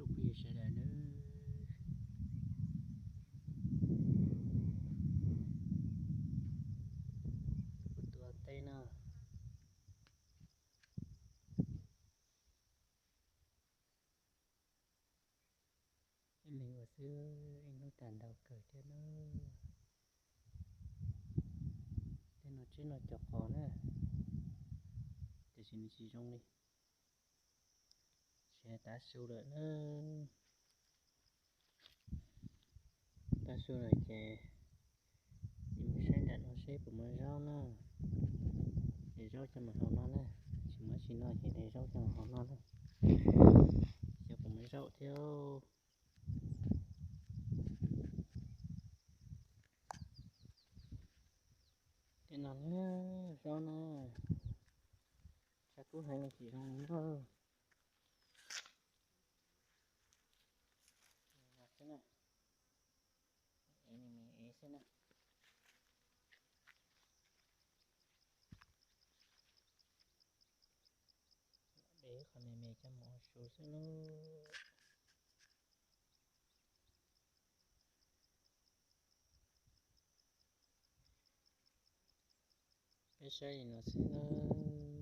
Phooj ywg sawv daws nawb, kuv tua teb no. Ib leeg ua xwb ib hnub tag ntau kawg thiab na. Tej no tsis no cov qos na, tiam sis nws tsis zoo li. Tsis tav su lawm na. Tav su lawm ces mus saib nram no seb puas muaj zaub na. Ces zaub coj mus hau no na. Tsis muaj tsis no ces de zaub coj mus hau no na. Xyov puas muaj zaub thiab. Tej no na, zaub na, tshav kub heev tsis zoo li na. Xwb na, ev me ev xwb na. De qhov me me coj mus ua su xwb lauj. Peb saib li no xwb lauj.